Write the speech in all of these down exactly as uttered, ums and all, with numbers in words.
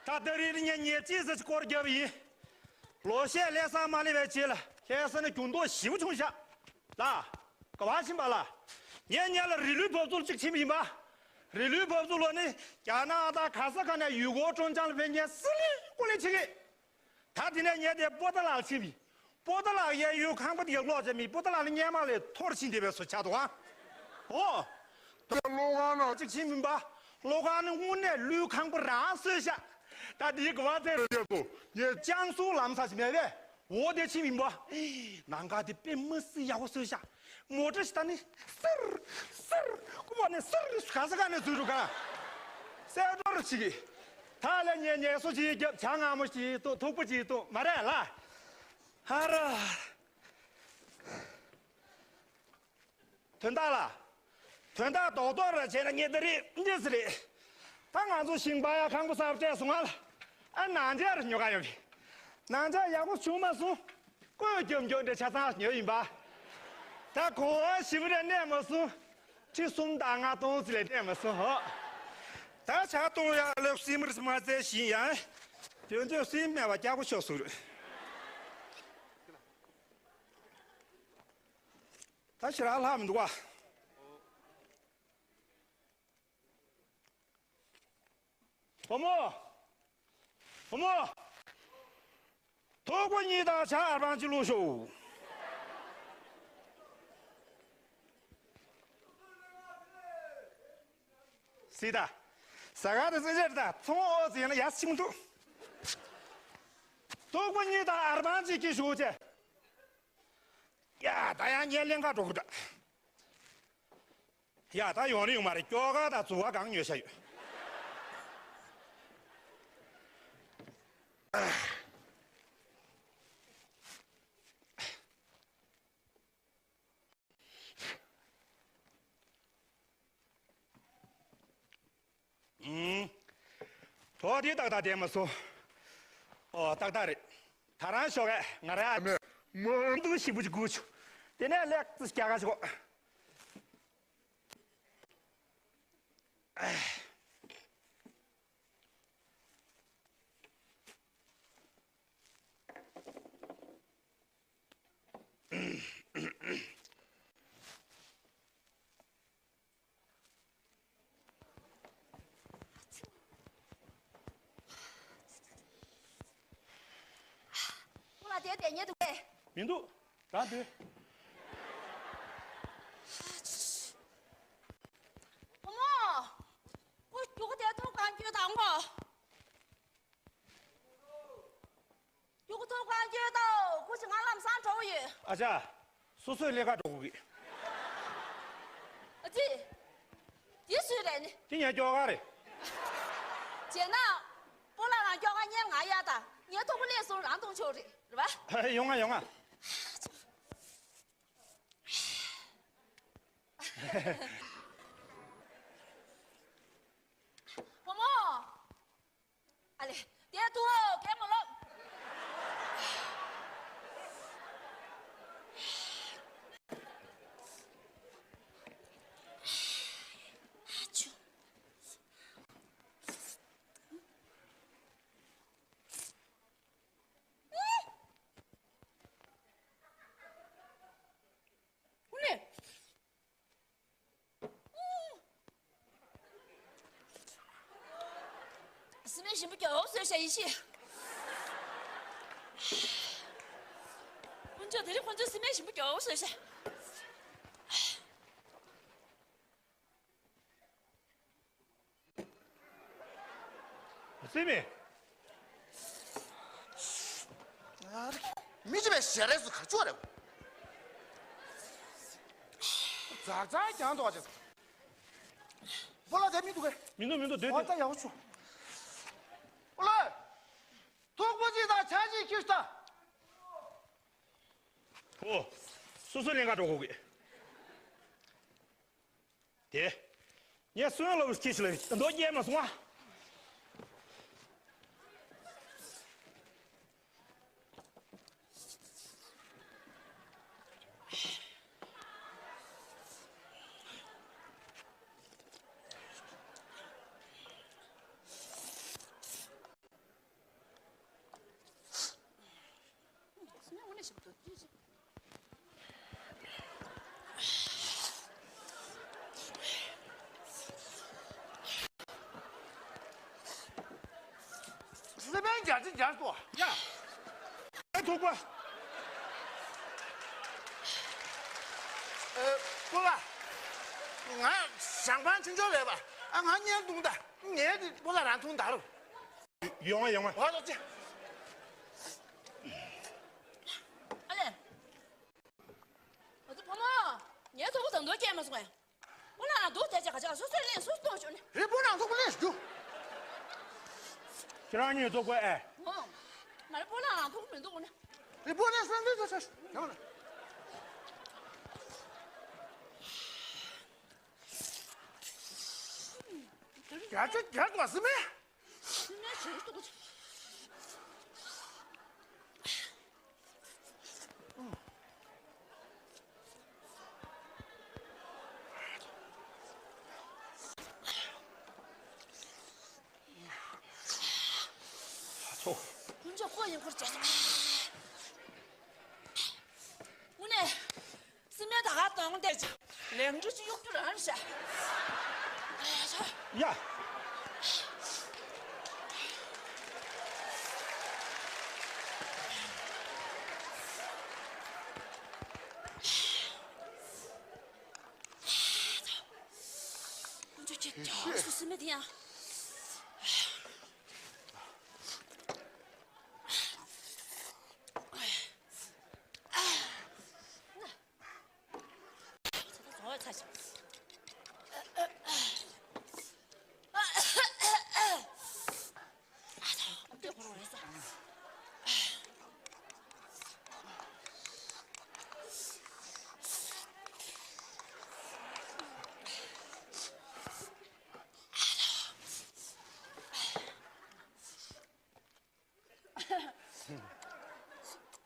ད་ལྟ་རིང་ངས་ཉེས་ཅི་ཟེར་སྐོར་བརྒྱབ་ཡིན། ལོ་ཤས་ལས་ས་མ་ལས་པའི་རྗེས་ལ་ཁ་སང་ནས་འགྱུར་ལྡོག་ཞེ་པོ་བྱུང་ཤག་ལ། ག་བ་ཕྱིན་པ་ལ། ངས་ཉེ་ལ་རི་ལུའི་བབས་ཚུགས་གཅིག་ཕྱིན་པ་ཡིན་པ། རི་ལུའི་བབས་ཚུགས་ལོ་ནི་རྒྱ་ནག་དང་ག་ས་ག་ནས་ཡུལ་སྐོར་སྤྲོ་འཆམ་ལ་ཕེབས་མཁན་སི་ལི་ཀོ་ལི་ཆེ་གེ། ད་དེ་ནས་ངས་དེ་པོ་ཏ་ལགས་ཕྱིན་པ་ཡིན། པོ་ཏ་ལགས་གཡས་གཡོན་ཁང་པ་དེ་ཡར་སློག་བྱས་མི་པོ་ཏ་ལགས་ནི་སྔོན་མ་ལས་མཐོ་རུ་ཕྱིན་བསྡད་པའི་བཟོ་ཆགས་འདུག་ཨ། ཨོ། ད་གློག་ཁང་ནང་གཅིག་ཕྱིན་མིན་པ། གློག་ཁང་ནི་དངོས་གནས་ལུས་ཁང་པ་རང་བཟོས་ཤག་ད་དེའི་ག་བ་ཚེ་རེད་པོ། ངས་ཅང་སུའུ་ལམ་སང་ཕྱིན་མེད་པས། འོ་དེ་ཕྱིན་མིན་པ། ནང་ཁང་དེ་དཔེ་མི་སྲིད་ཡག་པོ་བཟོས་ཤག་མོ་ཊ་ཞིག་ད་ནི་སིར་སིར་ཀུ་བ་ནས་སིར་ག་ས་ག་ནས་འཛུལ་འགྲོ་ག་གསལ་སྒྲོག་རུ་ཅིག་ད་ལས་ངས་ངལ་གསོ་ཅིག་བརྒྱབ། ཇ་མངར་མོ་ཅིག་འཐུང་། ཐུག་པ་ཅིག་འཐུང་། མ་རེད་ལ། ཧ་ར། དོན་དག་ལ། དོན་དག་རྡོག་རྡོག་ར་བྱས་ན་ངས་ད་རེས་འདི་ཟེར་རེད། ད་ང་ཚོ་ཞིང་པ་ཡ་ཁང་པ་གསར་པ་སྤྲད་སོང་ང་ལ། ཨ་ནང་ཆས་ར་ཉོ་ག་ཡོད་རེད། ནང་ཆས་ཡག་པོ་བྱུང་མ་སོང་། བཀོད་རྒྱབ་འགྱོ་འདྲ་ཆ་ཚང་ཉོ་ཡིན་པ། ད་གོ་བ་ཞིབ་ར་གནས་མ་སོང་། ཁྲི་གསུམ་དང་ལྔ་སྟོང་ཙམ་ལས་གནས་མ་སོང་ཧོ། ད་ཆ་གཏོང་ཡག་ལ་སིམ་རི་མ་ཚད་བཞིན་ཡང་། དོན་དུ་སིམ་མེད་པ་རྒྱག་པོ་ཤོག་ཟུར། ད་ཞེ་དྲག་ལྷག་མི་འདུག་བ། བུ་མོ། བུ་མོ། ཐུག་པ་གཉིས་དང་ཇ་ཨར་བང་གཅིག་བླུགས་ཤོག་སྲིད་ད། ཟ་ག་དེ་ཚོ་ཆེར་ད་ཚོང་ཨོ་ཙི་ཡིན་ན་ཡ་ཆིང་འདུག་ཐུག་པ་གཉིས་དང་ཨར་བང་གཅིག་གི་ཞུ་ཆེ། ཡ་ད་ཡང་ངས་ལེན་ག་འགྲོ་གི་འདྲ། ཡ་ད་ཡོང་རེ་ཡོང་མ་རེད། སྐྱོ་ག་དང་ཛུ་ག་གང་ཉོས་ཤ་ཡོད། ཨུམ། དོ་དེ་ཏག་ཏག་བསྡད་མ་སོང་། ཨོ་ཏག་ཏག་རེད། ད་རང་ཤོག་གས་ང་རང་མེད། མང་དུ་ཞིབ་པོ་ཅིག་སྒུག་བྱུང་། དེ་ནས་ལེགས་ཙི་རྒྱག་ག་ཞོག་ཁོ་ལ་དེ་དེ་ཉེ་འདུག་གས། མི་འདུག་རང་འདུག་བུ་མོ། ཁོ་རྒྱུག་དེ་ཐོག་གང་རྒྱུག་དང་ངོ་། རྒྱུག་ཐུབ་གང་སྐྱོད་དོ། ཁོ་ཞིག་ང་ལམ་སང་འགྲོ་གི་ཡོད། ཨ་ཅག་སོ་སོའི་ལས་ཀ་འགྲོ་དགོས་ཀྱི། ཨ་ཙི། དེ་སུའི་རེད་ནི། དེ་ངའི་སྐྱོ་ག་རེད། བྱས་ན། སྤོ་ལགས་རང་སྐྱོ་ག་གཉེར་ང་ཡ་ད། ངའི་ཐུག་པ་ལས་སོང་རང་གཏོང་ཆོག་རེད། རེད་པ། ཡོང་ང་ཡོང་ང་། བུ་མོ། ཨ་ལེ། དེ་ཐུ་ཨོ་གད་མོ་ལོག་ཨ་ཆུ། ཨུ་ལེ། སི་མེན་ཞིམ་པོ་རྒྱག་ཟེར་ཤག་ཡེ་ཤེས། དཀོན་མཆོག་དེ་རིང་ཁོ་ཚོས་སི་མེན་ཞིམ་པོ་རྒྱག་ཟེར་ཤག་སི་མེན། མི་ཅི་བའི་ཞལ་རས་སུ་ག་ཅོག་རེད། ཛག་ཛག་ཀྱང་འདུག་ཅེས། སྤོ་ལགས་དེ་མི་འདུག་གས། མི་འདུག་མི་འདུག་སྡོད་ཨོ་ད་ཡག་པོ་བྱུང་། སྤོ་ལགས། ཐུག་པ་ཅིག་དང་ཇ་ཅིག་ཁྱེར་ཤོག་ད། ཨོ། སོ་སོའི་ལེན་ག་འགྲོ་དགོས་གི། དེ། ངས་སོན་ལ་བུ་སྐྱེས་ཤིག་ལ་ད་མདོ་རྒྱས་མ་སོང་ཨ། སི་པན་བརྒྱ་ཆ་བརྒྱ་སོ་ཡ། ཨེ་ཐུག་པ། ཨེ། སྤོ་ལགས། ང་ཞང་པང་ཆུང་ཆུང་རེད་པ། ཨ། ང་བརྙན་ཐུང་ད། ངས་དེ་སྤོ་ལགས་རང་ཐུང་ད་རུ། ཡོང་བ་ཡོང་བ། ཨོ་ལོ་ཅེ། ཨ་ལེ། ཨ་ཙི་བུ་མོ། ངའི་ཚོགས་པ་དང་དོ་སྐྱེལ་མ་སོང་ངས། སྤོ་ལགས་རང་འདུག་དེ་ཅག་ག་ཅག་སོ་སོའི་ལན་སོ་སོ་གཏོང་ཤོག་ནི། རེད། སྤོ་ལགས་ཚོགས་པ་ལེན་རྒྱུ། ཁྱེད་རང་གཉིས་ཚོགས་པ་ཨེ། ཨོ། ང་རེ་སྤོ་ལགས་རང་ཚོགས་པ་མི་འདུག་ནི། རེད། སྤོ་ལགས་སོང་འདུག་ཚོགས་ཤོག་ཡོང་ལ། བརྒྱ་ཆ་བརྒྱ་དགོས་སི་མེ། སི་མེ་ཞིག་གཏུག་གོ། ད་ཚོ། ཁོང་ཚོ་ཁོ་ཡིན་ཁོར་བྱས་སོང་། དངོས་གནས། སི་མེ་ད་ག་གཏོང་བསྡད་ཅིག་ལེགས་འགྲུབ་ཅིག་གཡུག་རྒྱུ་རང་རེད་ཤག་ཡ། ཁོང་ཚོ་ཁྱེད་ཀྱང་སུ་སི་མེ་དེ་ཡང་།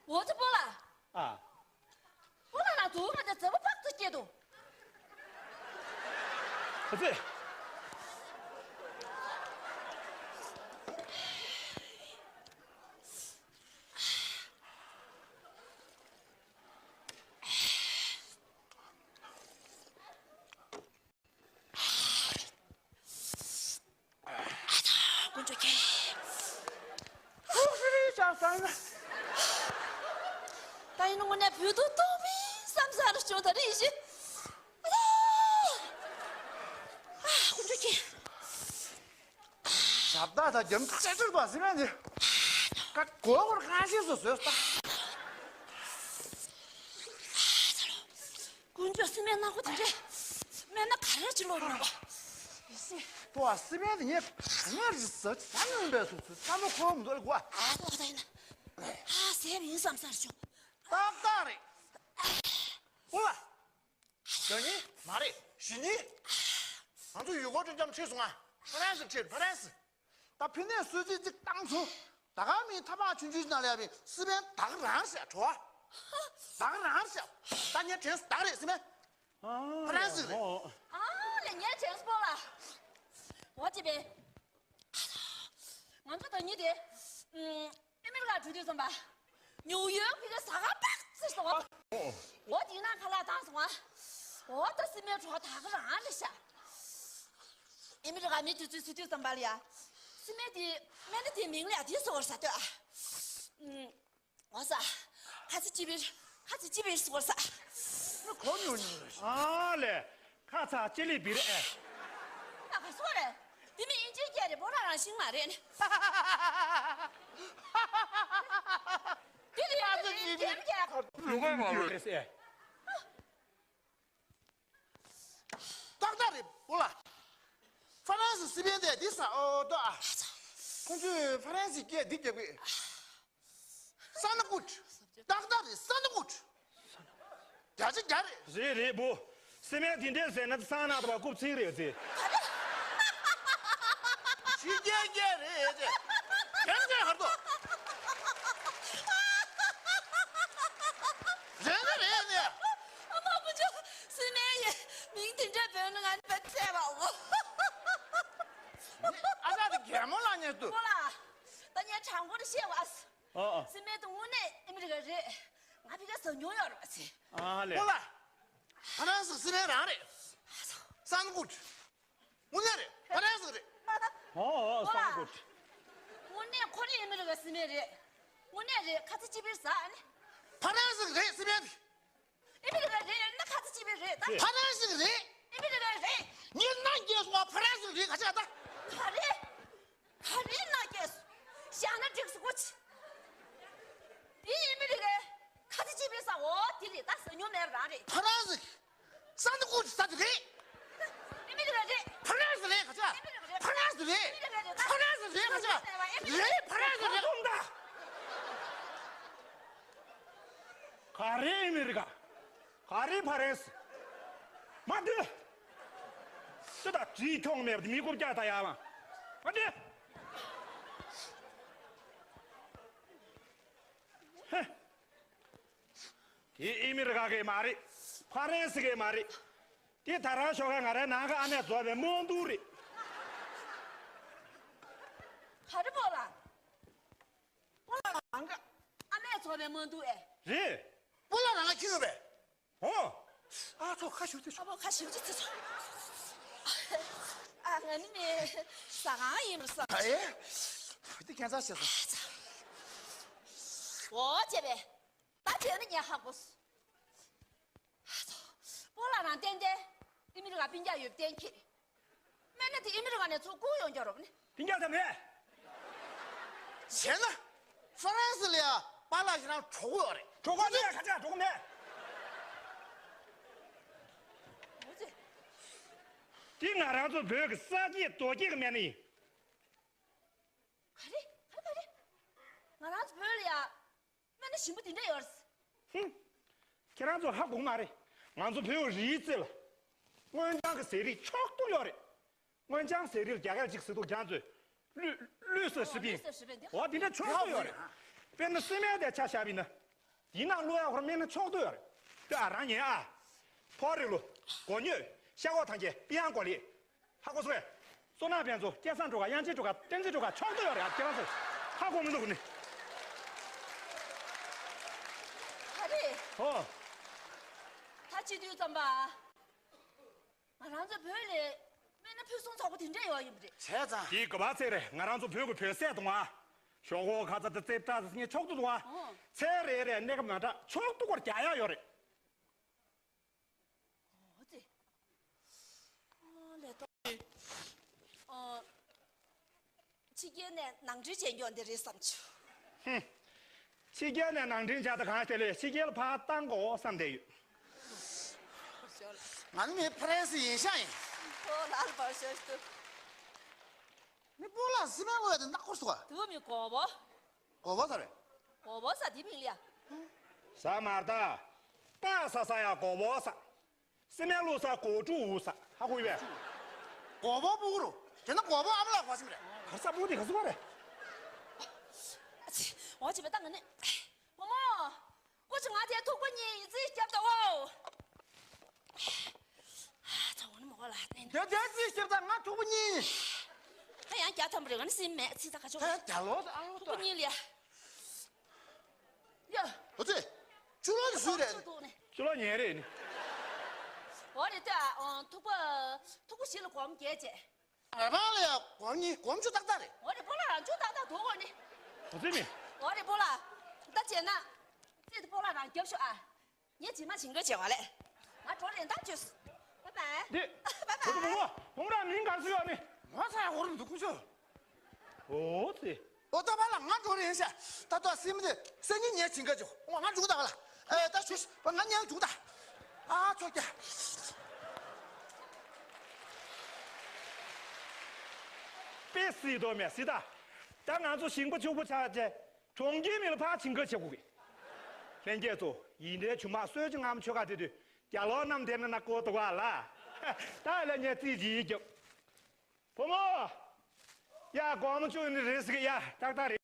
འོ་ཙི་སྤོ་ལགས། ཨ། སྤོ་ལགས་ལ་དུ་བ་དེ་ཙེ་བ་ཕག་ཙེ་སྐྱེས་འདུག་ཨ་ཙི། ཨ་ད་དཀོན་མཆོག་ཁྱེད། ཧུ་ཧུ་ཧུ་ཤ་ས་ན། ད་ཡིན་ནོ་ངོ་ནས་བུ་དུ་ཏོ་བི་བསམ་ས་རུ་བྱུང་ད་རེད་ཤི། ཨ་ད། ཨ་དཀོན་མཆོག་ཁྱེད། ཞབས་ཏག་ད་རྒྱམ་ཅེ་ཅེར་པ་སི་མེན་དེ། ཀ་གོ་གོར་ཁ་ཤས་སུ་བཟོས་ཏ། དཀོན་མཆོག་སི་མེན་ནག་པོ་དེ་འདྲས། སྨན་ན་ག་རེ་ཅི་ལོག་ཡོང་བ། ཡེ་ཤེས། ཏོ་ཨ་སི་མེན་དེ་ངས་ག་ངར་ཟ་ཟ་མིན་པས་སུ་ཚུ་ཚ་མོ་ཁོ་མདོ་ལ་གོ་ཨ། ཨ་ཏོ་ད་ཡིན་ན། ཨ་སེ་བ་ཡིན་བསམ་ས་རུ་བྱུང་། ཏག་ཏག་རེད། ཨོ་ལ། ཟླ་ཉིན་མ་རེད། གཞེས་ནིང་། ང་ཚོ་ཡུལ་སྐོར་སྤྲོ་འཆམ་ཁྲིད་སོང་ང་། ཧྥ་རན་སི་ཁྲིད། ཧྥ་རན་སི། ད་ཕི་ནས་གསོལ་ཚིགས་གཅིག་བཏང་སོང་། ད་ག་མིན་ཐ་མག་ཆུང་ཆུང་ཞིག་ནང་ལ་ཡ་བའི་སི་པན་ད་ག་རང་ཤག་བྲོ་བ། ད་ག་རང་ཤག་ད་ངས་དྲན་སོང་། ད་ག་རེད་སི་པན། ཧྥ་རན་སི་རེད། ཨ་ལེ་ངས་དྲན་སོང་སྤོ་ལགས། འོ་ཅི་པས། ང་ཚོ་ཟླ་ཉིན་དེ། ཨ་མེ་རི་ཀ་འགྲོ་དུས་ཙམ་པ། ཉུའུ་ཡོག་ཕི་ག་ཟ་ཁང་པག་ཙི་སོང་བ། འོ་དེ་ན་ཁ་ལག་བཏང་སོང་བ། འོ་ད་སི་མེ་བྲོ་བ་ད་ག་རང་རེད་ཤག་ཨ་མེ་རི་ཀ་མི་དེ་ཚོས་སུ་དུས་ཙམ་པ་ལ་ཡ། སི་མེ་དེ་སྨན་ན་དེ་མིང་ལ་ཡ་དེ་སོགས་ཟ་འདོད་ཨ། ཨུམ། འོ་ས། ཁ་ཚི་ཅི་བིར། ཁ་ཚི་ཅི་བིར་སོགས་ས། ཁོ་ཉོ་ཉོ་རེད། ཨ་ལེ། ཁ་ཚ་ཅི་ལི་བིར་ཨེ། ཨ་ཁ་སོ་རེད། དེ་མི་ཨིན་ཇིའི་སྐད་རེད། བོད་ལ་རང་ཤིང་མ་རེད་ནི། དེ་རེད་ཨ་ཙི་ཅི་བིར། ལུག་མ་རེད་ཨེ། ཏག་ཏག་རེད་བོ་ལ། ཧྥ་རན་སི་སི་པན་དེ་འདི་ས་ཨོ་ཏོ་ཨ། ཁོང་ཚོས་ཧྥ་རན་སི་སྐད་འདི་རྒྱབ་གི། སན་གུད། ཏག་ཏག་རེད་སན་གུད། བརྒྱ་ཆ་བརྒྱ་རེད། རེད་རེད་བོ། སི་པན་དེ་འདྲས་ཟེར་ན་སང་ན་ཏོ་བ་རྐུབ་ཚིག་རེད་ཟེར། ཕྱི་རྒྱལ་སྐད་རེད་ཟེར། རྒྱན་ཆ་ཧར་ཏོ། རེད་ན་རེད་ནས། ཨ་མ་ཀུ་ཅོ། སི་མེ་ཡི་མིང་དེ་འདྲ་བོས་ན་ང་ནི་བས་བཙལ་བའོ། ཨ་ཅག་དེ་གད་མོ་ལངས་ཉེས་འདུག་ཨོ་ལ། ད་ངས་དྲང་པོར་བཤད་པ། ཨ་ཨ། སི་མེ་དེ་དངོས་གནས་ཨ་མི་རི་ཀ་རེད། ང་ཕ་གིར་ཟ་མྱོང་ཡོད་རེད་པ་ཚེ། ཨ་ལེ། ཨོ་ལ། ཧ་རང་སི་སི་རེད་རང་རེད། སང་ཀུད། དངོས་གནས་རེད། ཧ་རང་སི་རེད། ཨོ་ཨོ་སང་ཀུད། དངོས་གནས་ཁོ་རེ་ཨི་མི་རི་ཀ་སི་མེ་རེད། དངོས་གནས་རེད། ཁ་ཚ་གཅིག་པུར་ཟ་ཨ་ནི། ཧ་རང་སི་རེད་སི་མེ་རེད། ཨི་མི་རི་ཀ་རེད་ན་ཁ་ཚ་གཅིག་པུར་རེད་ད། ཧ་རང་སི་རེད། ཨི་མི་རི་ཀ་རེད། ངས་ནང་སྐྱེས་སོང་བ་ཧ་རང་སི་རེད་ག་ཅི་ད། ག་རེ། ག་རེ་ནང་སྐྱེས་སོང་། བཞག་ན་འགྲིག་སོང་གོ་ཆི། འདི་ཨི་མི་རི་ཀའི་ཁ་ཚ་གཅིག་པུའི་ས་འོ་དེ་རེད་ད། ཟ་མྱོང་མེད་པ་རང་རེད། ཧ་རང་སི། ས་འདི་ཀོ་ཅི་ས་འདི་རེད། ཨི་མི་རི་ཀ་རེད། ཧ་རང་སི་རེད་ག་ཅི། ཨི་མི་རི་ཀ་རེད། ཧ་རང་སི་རེད། ཨི་མི་རི་ཀ་རེད་ད། ཧ་རང་སི་རེད་ག་ཅི། ཟ་མྱོང་མེད་པ་ཨི་མི་རི་ཀ་རེད། རེད་ཧ་རང་སི་རེད། ག་རེ་ཨི་མི་རི་ཀ། ག་རེ་ཧ་རང་སི། མ་འདི། ཅི་ད་བྲིས་ཁྱོང་མེད་པ་མི་རྐུབ་བཀྱག་ད་ཡར་ལངས། མ་འདི། ཧེ། དེ་ཨི་མི་རི་ཀ་གི་མ་རེད། ཧ་རང་སི་གི་མ་རེད། དེ་ད་རང་ཞོགས་ཀ་ང་རའི་ནང་གི་ཨ་མས་བཟོས་པའི་སྨོན་འདུག་རེད། ག་རེ་སྤོ་ལགས། སྤོ་ལགས་རང་གི་ཨ་མས་བཟོས་པའི་སྨོན་འདུག་ཨེ། རེད། སྤོ་ལགས་རང་ལ་ཁྱི་ཡོད་པས། ཨོ། ཨ་ཚོ་ཁ་ཤུགས་ཏེ་ཨ་ཕོ་ཁ་ཤུགས་ཅི་ཚེ་ཚོ། ཨ་ང་ནི་མི་ཟ་ཁང་ཡིན་པར་བསམ། ཨ་ཡེ། འདི་ཁྱད་མཚར་ཆེ་སོང་། འོ་བྱས་པས། ད་དེ་ནི་ངས་ཧ་གོ་སོང་། ཨ་ཚོ། སྤོ་ལགས་རང་ཏན་ཏན་ཨི་མི་རི་ཀ་སྤུན་ཀྱག་ཡོད་པ་གཏན་འཁེལ། སྨན་སྣ་དེ་ཨི་མི་རི་ཀ་ནས་ཚུར་བསྐུར་ཡོང་རྒྱུ་རེད་པ་ནི། སྤུན་ཀྱག་ད་མེད། བྱས་ན། ཧྥ་རན་སི་ལ་ཡ་པཱ་ལགས་ཞེ་དྲག་གྲོགས་པོ་ཡོད་རེད། གྲོགས་པོ་མེད་ཁ་ཆག་གྲོགས་པོ་མེད། འོ་ཙི། འདི་ང་རང་ཚོ་བོད་ཀྱི་ས་སྐྱེས་རྡོ་སྐྱེས་ཀྱི་སྨན་སྣ་ཡིན། ག་རེ་ག་རེ་ག་རེ། ང་རང་ཚོ་བོད་ལ་ཡ། སྨན་སྣ་ཞིམ་པོ་དེ་འདྲ་ཡོད་རེད། ཧུམ། ཁྱེད་རང་ཚོ་ཧ་གོ་མ་རེད། ང་ཚོ་བོད་རིགས་རྩེ་ལ། སྔོ་ལྗང་གི་ཟས་རིགས་མཆོག་ཏུ་ཡོད་རེད། སྔོ་ལྗང་ཟས་རིགས་རྒྱ་སྐད་ཅིག་ཟེར་འདུག་ཁྱེད་རང་ཚོས། ལུས་ལུས་སྲོག་ཞི་བའི། ལུས་སྲོག་ཞི་བའི་འདི། འོ་དེ་འདྲ་མཆོག་ཏུ་ཡོད་རེད། དཔེར་ན་སིལ་མའི་དེ་ཆ་བཞག་པ་ཡིན་ན། དེའི་ནང་བླུག་ཡག་ཁོར་སྨན་སྣ་མཆོག་ཏུ་ཡོད་རེད། ལྟོས་ཨ་རང་ཉན་ཨ། ཕོ་རི་ལུ། མགོ་སྨྱོས། ཤ་ཁོག་ཐང་ཆེན། པི་ཡང་གོ་ལི། ཧ་གོ་སོང་ངས། བསོད་ནམས་ཕུན་ཚོགས། སྐལ་བཟང་སྒྲོལ་དཀར། དབྱངས་ཅན་སྒྲོལ་དཀར། བསྟན་འཛིན་སྒྲོལ་དཀར་མཆོག་ཏུ་ཡོད་རེད་ཨ། ཁྱེད་རང་ཚོ། ཧ་གོ་མི་འདུག་ནི། ཨ་རེད། ཧོ། ད་སྤྱི་འཐུས་ཙམ་པ། ང་རང་ཚོ་བོད་ལ་སྨན་སྣ་ཕུན་སུམ་ཚོགས་པོ་དེ་འདྲ་ཡོད་ཡིན་པ་རེད། བྱས་ཙང་། དེའི་ག་པར་ཚད་རེད། ང་རང་ཚོ་བོད་ཀྱི་བོད་ཟས་འདུག་ཨ། ཞོག་ཁོག་ཁ་ཚ་དང་རྩེ་བྲག་དང་ངས་མཆོག་ཏུ་འདུག་ཨ། ཨོ། ཚལ་རེ་རེ་སྣེ་ཁ་མ་འདྲ་མཆོག་ཏུ་སྐོར་རྒྱག་ཡག་ཡོད་རེད། ཨོ་ཙི། ཨོ་ལས་ཏོ། ཨོ། ཕྱི་རྒྱལ་ནས་ནང་འདྲེན་བྱས་མྱོང་འདི་རེད་བསམ་བྱུང་། ཧུམ། ཕྱི་རྒྱལ་ནས་ནང་འདྲེན་བྱས་ད་གང་བྱས་ལས་ཕྱི་རྒྱལ་ལ་ཕར་བཏང་དགོས་བསམ་བསྡད་ཡོད། ང་ནི་མི་ཕ་རན་སི་ཡིན་ཤག་ཡིན། ཨོ་ལ་ལ་བར་ཤོར་ཤོར། མི་སྤོ་ལགས་སི་མ་ལོ་ཡ་དེ་ནག་པོ་སོ། དུ་མི་གོ་བོ། གོ་བོ་ས་རེད། གོ་བོ་ས་དེ་མིང་ལ་ཡ། ས་མར་ད། པ་ས་ས་ཡ་གོ་བོ་ས། སི་མེ་ལུ་ས་གོ་ཀྲུ་འུ་ས། ཧ་གོ་ཡོད་པས། གོ་བོ་སྤུ་གུ་རུ། དེ་ན་གོ་བོ་ཨ་མ་ལགས་གོ་སིམ་རེད། ག་ས་སྤུ་གུ་དེ་ག་ས་གོ་རེད། ཨ་ཙི། འོ་ཅི་བས་ད་ང་ནི། བུ་མོ། ཀོ་ཅི་ང་དེ་ཐུག་པ་གཉིས་ཡིན་རྩིས་རྒྱབ་ད་འོ། ཨ་ཚ་འོ་ནི་མོ་གོ་ལ་ནི། དེ་དེ་རྩིས་རྒྱབ་ད་ང་ཐུག་པ་གཉིས་ཡིན། ད་ཡང་རྒྱ་ཐམ་པ་རེད། ང་ནི་སིམ་མེད་རྩིས་ད་ག་ཆོག་ད་ཡང་རྒྱ་ལོ་ད་ཨ་ཡོ་ད། ཐུག་པ་གཉིས་ལ་ཡ། ཡ། ཨོ་ཙི། ཆུ་ལོག་གི་སུ་རེད། ཆུ་ལོག་ཉན་རེད་ནི། འོ་རེད་ལྟོས་ཨ། ཐུག་པ། ཐུག་པ་བཞི་ལ་སྒོར་མོ་བརྒྱད་བྱས། ང་རང་ལ་ཡ་སྒོར་གཉིས་སྒོར་མོ་བཅུ་ཏག་ཏག་རེད། འོ་རེད་སྤོ་ལགས་རང་བཅུ་ཏག་ཏག་འདུག་འོ་ནི། ཨོ་ཙི་ནི། འོ་རེད་སྤོ་ལགས། ད་བྱས་ན། རྩིས་དེ་སྤོ་ལགས་རང་རྒྱབ་ཤོག་ཨ། ངས་རྗེས་མ་བྱིན་ག་བྱེད་བ་ལས། ང་འགྲོ་རན་ད་བྱོས། བཱའི་བཱའི། འདི། བཱའི་བཱའི། བུ་མོ། བུ་མོ་རང་མིང་ག་རེ་ཟེར་ཡོད་ནི། ང་ཚ་ཡ་ཧོ་རུ་འདུག་ཁུ་ཆོ། ཨོ་ཙི། ཨོ་ད་བ་ལ་ང་འགྲོ་རན་ཤ། ད་ལྟ་སེམས་དེ་སེམས་ཉིད་ཉལ་བྱིན་ག་བྱོས། ང་ང་འཇུག་ད་བ་ལ། ཨེ་ད་བྱོས་བ་ང་ཉལ་འཇུག་ད། ཨ་ཚོ་ཀྱ། དཔེ་སྲིད་དོ་མེད་སྲིད་ད། ད་ང་ཚོ་ཞིང་པ་ཕྱུག་པོ་ཆགས་བྱས། གྲོང་ཁྱེར་མི་ལ་ཕར་ཕྱིན་ཁ་བྱེད་དགོས་གི། ལྷན་རྒྱས་ཚོ་ཡིན་འདྲའི་ཆུ་དམག་གསོལ་ཇ་ངམ་ཆོ་ག་དེ་དུས་རྒྱ་ལོ་རྣམས་དེ་ན་ན་ཀོ་ཏོ་ག་ལ། ད་ལ་ཉེ་རྩིས་ཇི་རྒྱབ། བུ་མོ། ཡ་སྒོར་མོ་བཅུ་ནི་རེད་ཟེར་གི་ཡ་ཏག་ཏག་རེད།